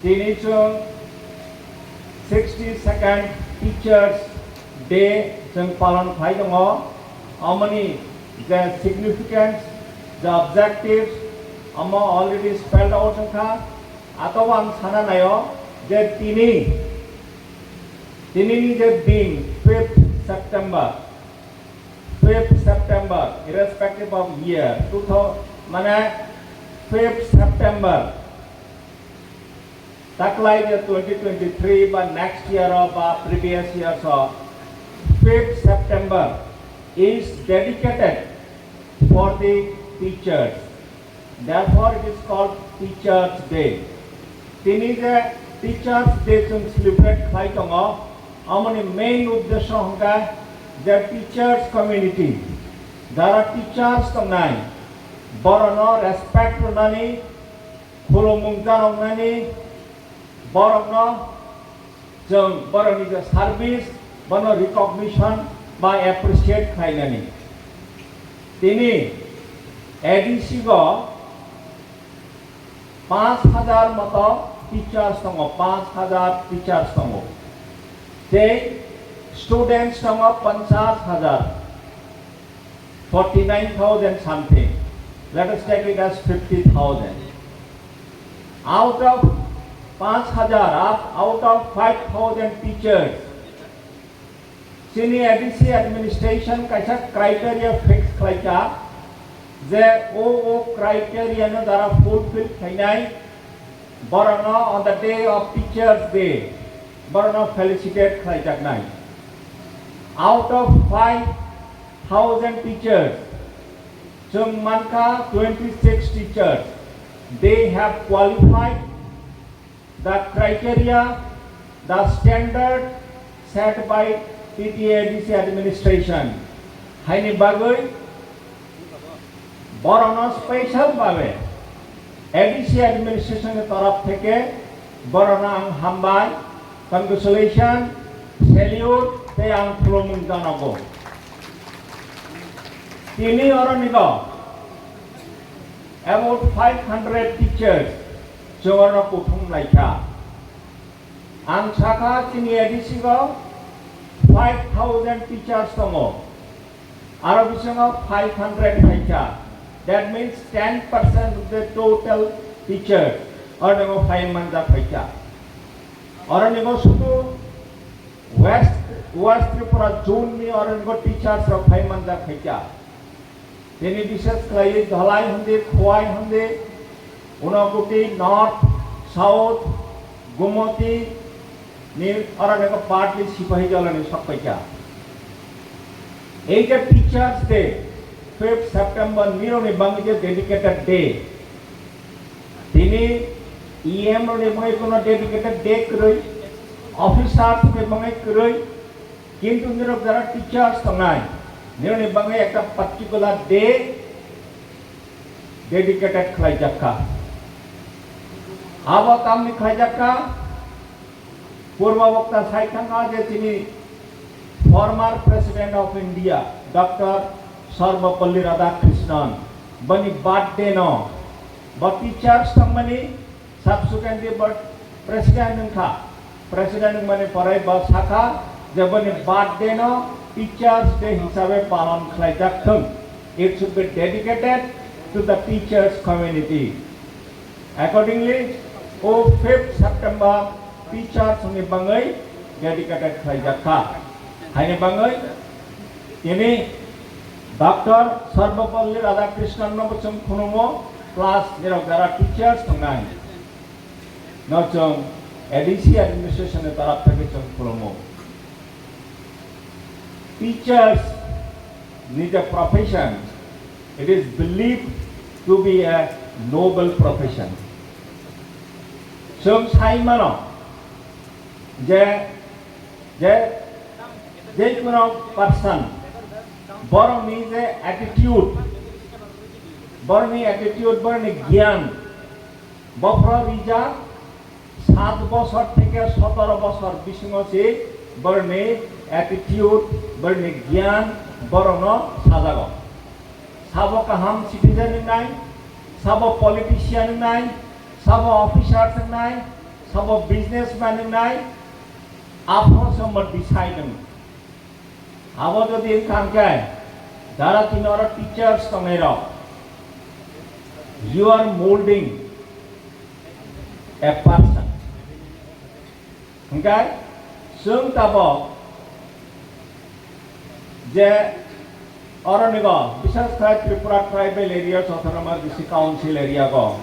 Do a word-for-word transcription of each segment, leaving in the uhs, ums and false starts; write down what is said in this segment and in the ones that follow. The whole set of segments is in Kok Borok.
Tini chwng sixty second Teachers Day chwng palon khlai tongo. Omoni je significance, je objectives, omo already spelled out wngkha. Atobo ang sana naio je tini, tinini je din, fifth September, fifth September, irrespective of year, two thousand, mane fifth September, taklai je twenty twenty-three ba next year o ba previous years o, fifth September is dedicated for the teachers. Therefore, it is called Teachers' Day. Tini je Teachers' Day chwng celebrate khlai tongo, amoni main uddesho hwnkhe je teachers community, jara teachers tongnai, borokno respect rwnani, khulumung janoknani, borokno chwng borokni je service, bono recognition ba appreciate khlainani. Tini A D C go panch hajar moto teachers tongo, panch hajar teachers tongo. Tei students tongo panchas hajar. Forty-nine thousand something. Let us take it as fifty thousand. Out of panch hajar, out of five thousand teachers, chini A D C administration kaisa criteria fix khlaikha je o, o criteria no jara fulfill khlainai, borokno on the day of Teachers' Day, borokno felicitate khlaijaknai. Out of five thousand teachers, chwng mankha twenty-six teachers, they have qualified the criteria, the standard set by T T A D C administration. Haini bagwi borokno special babe A D C administration ni torop theke borokno ang hambai, congratulation, salute tei ang khulumung janogo. Tini oronigo about five hundred teachers chwng orno kuthum laikha. Ang sakha chini A D C o five thousand teachers tongo. Aro bisingo five hundred phaikha. That means ten percent of the total teachers oronigo phai manjak phaikha. Oronigo sudu West, West Tripura zone ni oronigo teachers rok phai manjak phaikha. Tini bishes khlaiwi Dhalai hwnde, Khowai hwnde, Unakoti, North, South, Gomoti ni oronigo partly Sipahi Jala ni sokpaikha. Ei je Teachers' Day, fifth September nirokni bagwi je dedicated day. Tini E M rokni bagwi kuno dedicated day kwrwi, officers ni bagwi kwrwi, kintu nirok jara teachers tongnai, nirokni bagwi ekta particular day dedicated khlaijakha. Abo tamni khlaijakha, purba bokta sai thangkha je chini former President of India, Doctor Sarvepalli Radhakrishnan, boni birthday no, bo teachers tongmani, subsequently bo president wngkha. President wngmani pore bo sakha je boni birthday no Teachers' Day hisabe palon khlaijak thung. It should be dedicated to the teachers community. Accordingly, o fifth September teachers ni bagwi dedicated khlaijak kha. Haini bagwi tini Doctor Sarvepalli Radhakrishnan no bo chwng khulumo, plus nirok jara teachers tongnai no chwng A D C administration ni taraf theke chwng khulumo. Teachers ni je profession, it is believed to be a noble profession. Chwng sai mano je, je, je kuno person, borokni je attitude, borokni attitude, borokni giyan, bophro rijak, sat bosor theke sotoro bosor bisingo se borokni attitude, borokni giyan borokno sajago. Sabo kaham citizen wngnai, sabo politician wngnai, sabo officers wngnai, Sabo businessman wngnai, aphano somo decide wng. Abo jodi wngkha hwnkhe, jara tini oro teachers tongnai rok, you are molding a person. Hwnkhe chwng tabok je oronigo, bises khe Tripura Tribal Areas Autonomous District Council area go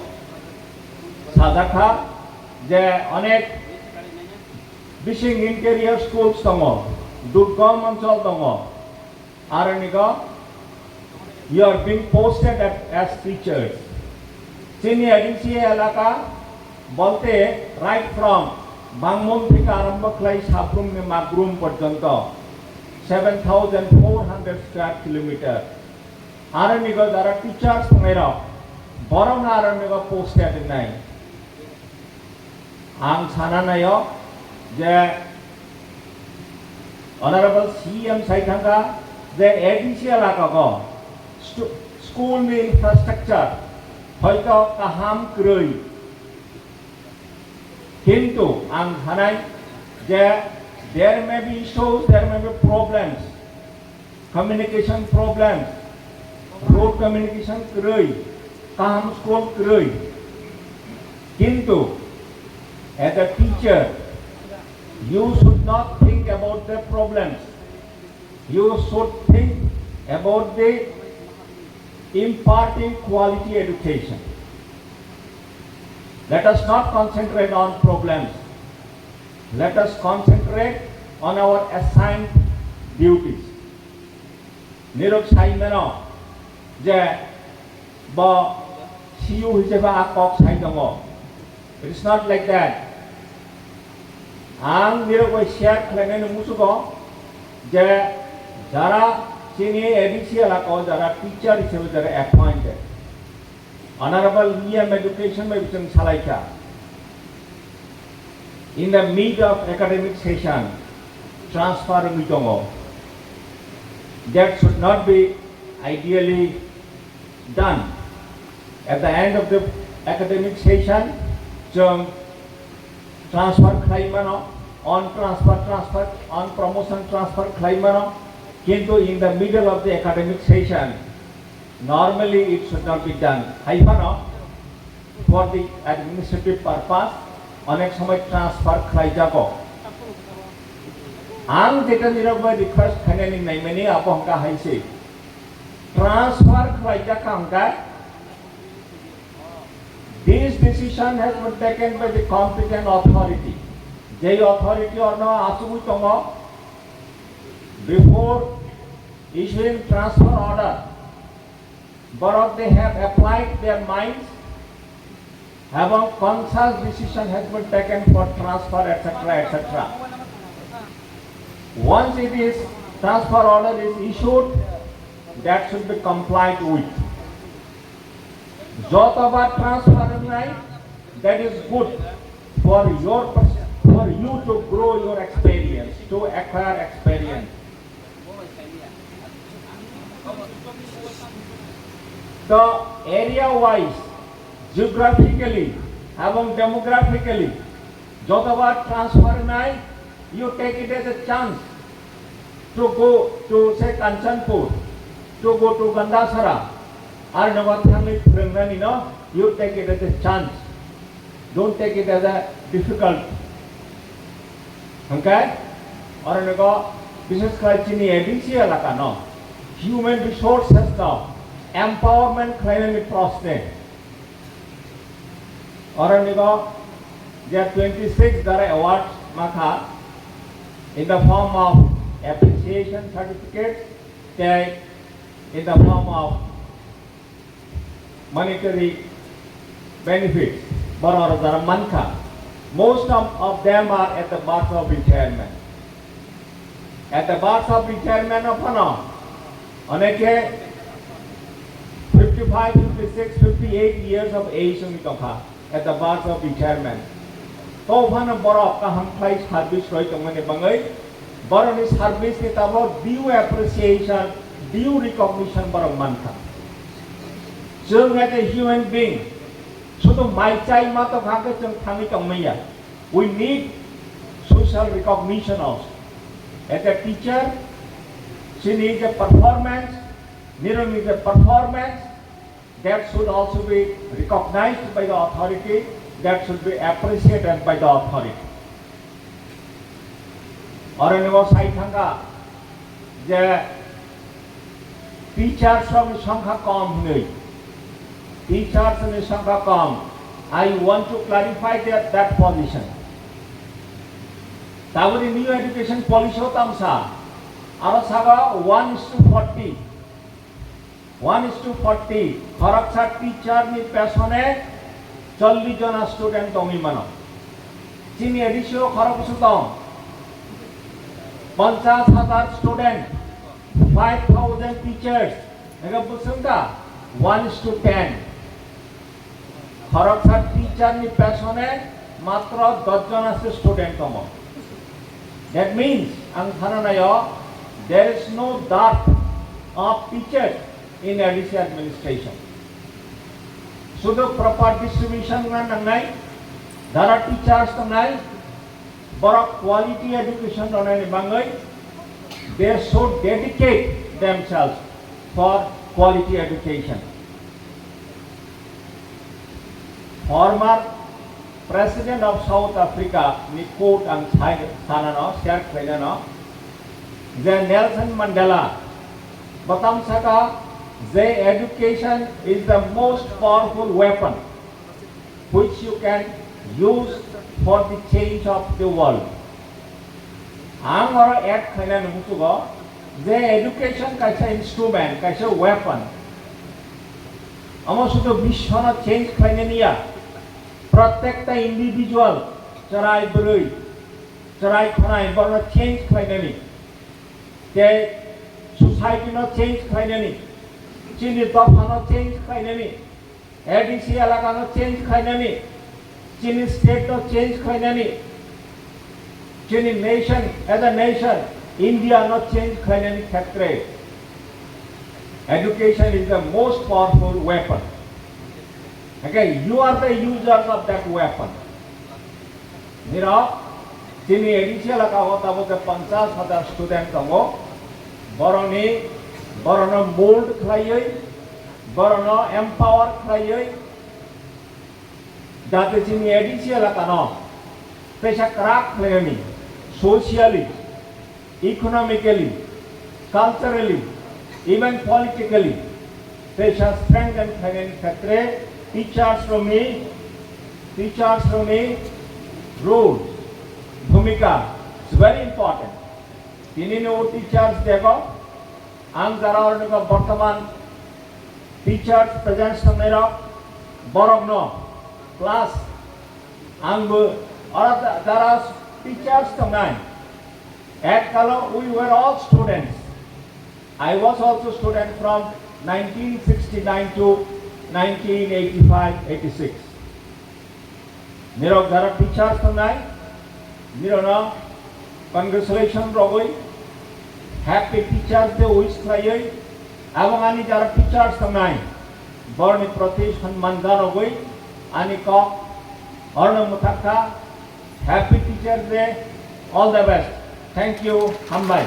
sajakha je onek bising interior schools tongo, durgom onchol tongo, aronigo you are being posted at, as teachers. Chini A D C elaka bolte right from Bangmon theke arambho khlai Sabrum ni Magrum porjonto seven thousand four hundred square kilometer. Aronigo jara teachers tongnai rok, borok no aronigo posted wngnai. Ang sana naio je Honorable C M sai thangkha je A D C elaka go stu-, school ni infrastructure hoito kaham kwrwi, kintu ang sanai je there may be issues, there may be problems, communication problems, road communication kwrwi, kaham school kwrwi. Kintu as a teacher, you should not think about the problems. You should think about the imparting quality education. Let us not concentrate on problems. Let us concentrate on our assigned duties. Nirok sai mano je bo C U hisabe a kok sai tongo. It is not like that. Ang nirok bai share khlainani musugo je jara chini A D C elaka o jara teacher hisabe jara appointed. Honorable E M Education bai bising salaikha. In the mid of academic session, transfer wngwi tongo. That should not be ideally done. At the end of the academic session, chwng transfer khlai mano, on transfer, transfer, on promotion transfer khlai mano, kintu in the middle of the academic session, normally it should not be done. Hai phano, for the administrative purpose, onek somoi transfer khlai jago. Ang jeta nirok bai request khainani naimani abo hwnkha hai se. Transfer khlai jak kha hwnkha, this decision has been taken by the competent authority. Jei authority orno achugwi tongo, before issuing transfer order, borok they have applied their minds, ebong conscious decision has been taken for transfer, et cetera, et cetera. Once it is transfer order is issued, that should be complied with. Jotobar transfer wngnai, that is good for your pers-, for you to grow your experience, to acquire experience. The area wise, geographically, ebong demographically, jotobar transfer wngnai, you take it as a chance to go to, say, Kanchanpur, to go to Gandasara, ar nogo thangwi phwrwngnani no, you take it as a chance. Don't take it as a difficult. Hwnkhe, oro nogo, bises khlai chini A D C elaka no, human resources no, empowerment khlainani prosne. Oro nogo, je twenty six jara awards makha, in the form of appreciation certificates, tei in the form of monetary benefits, borok rok jara mankha. Most of, of them are at the verge of retirement. At the verge of retirement o phano oneke fifty five, fifty six, fifty eight years of age wngwi tongkha, at the verge of retirement. To phano borok kaham khlai service roi tongmani bangwi borokni service ni tabok due appreciation, due recognition borok mankha. Chwng as a human being, sudu mai chai ma tongkha khe chwng thangwi tongmaya. We need social recognition also. As a teacher, she needs a performance, Nironi the performance that should also be recognized by the authority, that should be appreciated by the authority. Oro ni bo sai thangkha je teachers rok ni songkha kom hinwi, teachers ni songkha kom. I want to clarify that, that position. Taboni new education policy o tamsa, aro saka one is to forty, one is to forty, khoroksa teacher ni pesone chollish jona student tongwi mano. Chini A D C o khoroksa tong, ponchas hajar student, five thousand teachers, ega bwswng ta one is to ten. Khoroksa teacher ni pesone matro dos jona se student tongo. That means, ang sana nayo, there is no dearth of teachers in A D C administration. Sudu proper distribution na nangnai, jara teachers tongnai, borok quality education rwnaini bagwi they should dedicate themselves for quality education. Former President of South Africa ni quote ang sai sanano, share khlainano, je Nelson Mandela batam saka je education is the most powerful weapon which you can use for the change of the world. Ang oro add khlainani muchugo je education kaisa instrument, kaisa weapon. Amo sudu biswano change khlainani ya, prottekta individual, chwrai bwrwi, chwrai khwnai, borno change khlainani, tei society no change khlainani, chini dopha no change khlainani, A D C elaka no change khlainani, chini state no change khlainani, chini nation, as a nation, India no change khlainani khetre education is the most powerful weapon. Okay, you are the users of that weapon. Nirok, chini A D C elaka o tabuk je ponchas hajar student tongo, boroni, borono mold khlaiwi, borono empower khlaiwi, jate chini A D C elakano teisa kwrak khlainani, socially, economically, culturally, even politically, teisa strengthen khlainani khetre teachers rokni, teachers rokni role, bhumika is very important. Tinini o teachers day o ang jara oroni bortoman teachers present tongnai rok, borok no class ang bo oro jara teachers tongnai, ek kalo we were all students. I was also student from nineteen sixty-nine to nineteen eighty-five eighty-six. Nirok jara teachers tongnai, nirokno congratulation rogwi, happy Teachers Day wish khlaiwi, abang ani jara teachers tongnai, borni proti sanman janogwi ani kok orno mwthakha. Happy Teachers Day, all the best. Thank you, hambai.